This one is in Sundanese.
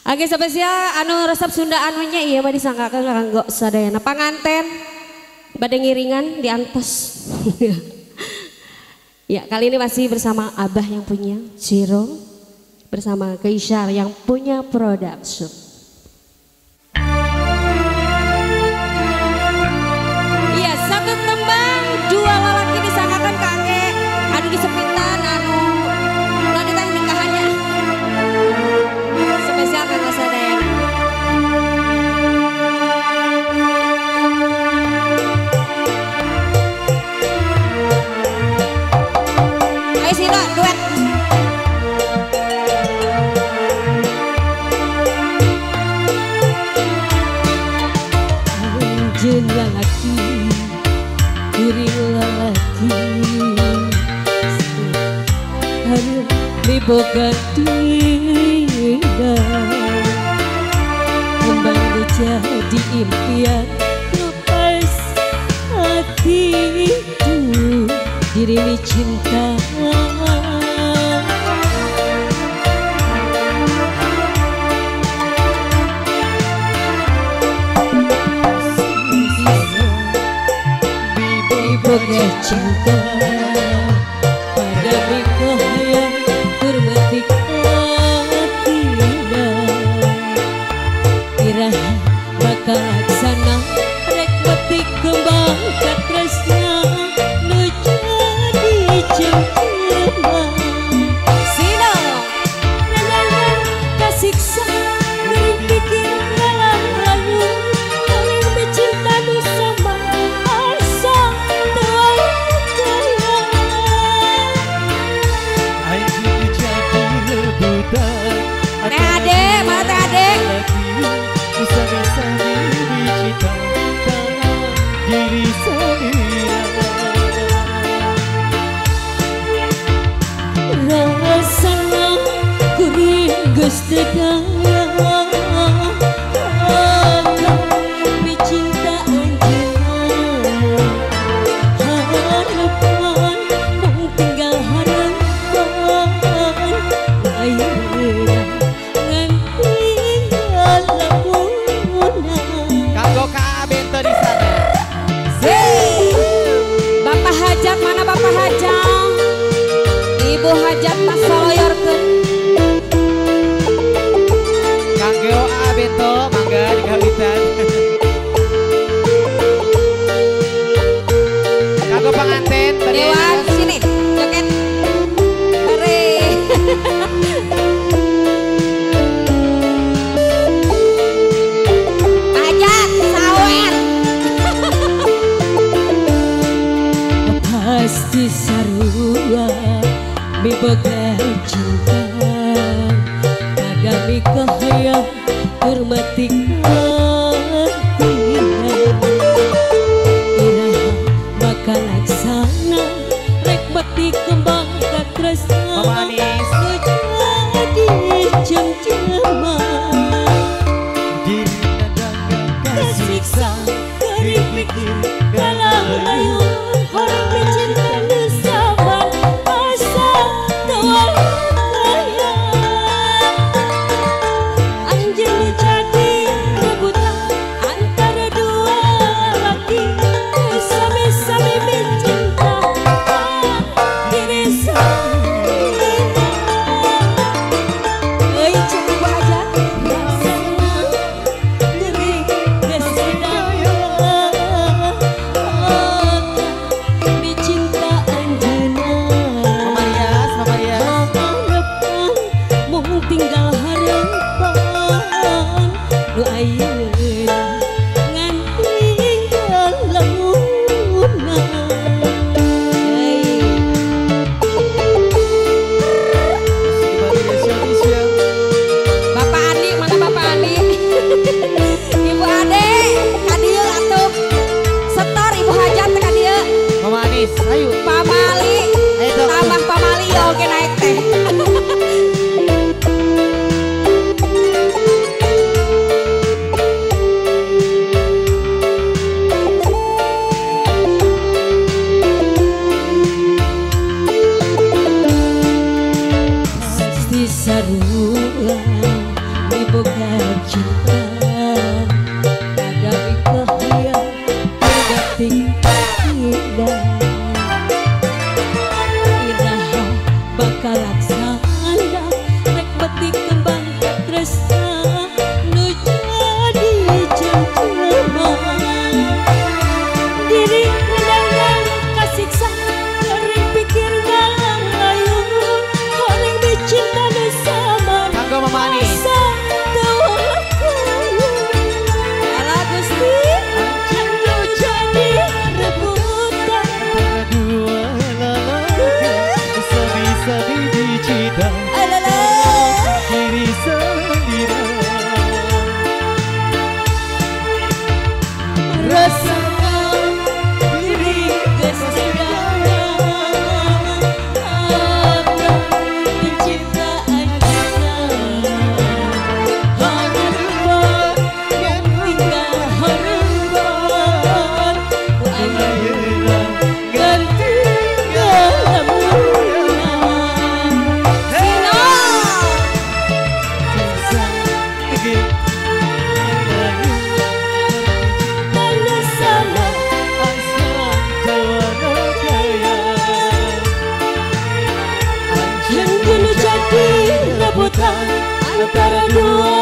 Oke spesial anu resep Sunda anunya iya mah disangkakeun kanggo sadayana panganten bade ngiringan diantos. Ya, kali ini masih bersama Abah yang punya Ciro bersama Kaisar yang punya production. Iya, satu tembang dua lalaki disangkakan kakek anu disepitan anu nanti teh nikahannya. Spesial kanggo sadayana. Ayo sini duet. Anjeun lalaki, kuring lalaki, hareup miboga dina, kembang jadi impian lepas hati itu diri cinta. Boga cinta pada mikohaya hormati katina iraha bakal laksana rek metik kembang katresna nu jadi cemcema sino nangan kasiksa ngeuring pikir ngalang lalu paling mencinta nu sama asa. Teh Ade, mana Teh Ade? Rasana kuring geus teu daya micinta anjeunna, harapan mung tinggal harapan ayeuna ngan tinggal lamunna. Kanggo Ka Bento di sana. Bapak Hajat mana Bapak Hajat? Ibu Hajat pasoloyorkeun. Kanggo A Bento mangga dikawitan. Kanggo panganten Dewan sini joget. Hore. Hajat sawer. Pasti sarua miboga cinta pada mikohaya hormati katina iraha bakal laksana rek metik kembang katresna Mama Anis nu jadi cemcema diri dagang kasiksa geuring pikir galang layu orang mencinta nu sabar asa teu aya anjeun jadi Ribukan cinta Kadapi kahayang Terbatik indah Iraha bakal laksana Rek betik kembang tresna Nu jadi jelema Diri ngedangan kasiksa Kering pikir ngalang layun Horeng dicinta nu sama Kanggo Mama Anis. Antara dua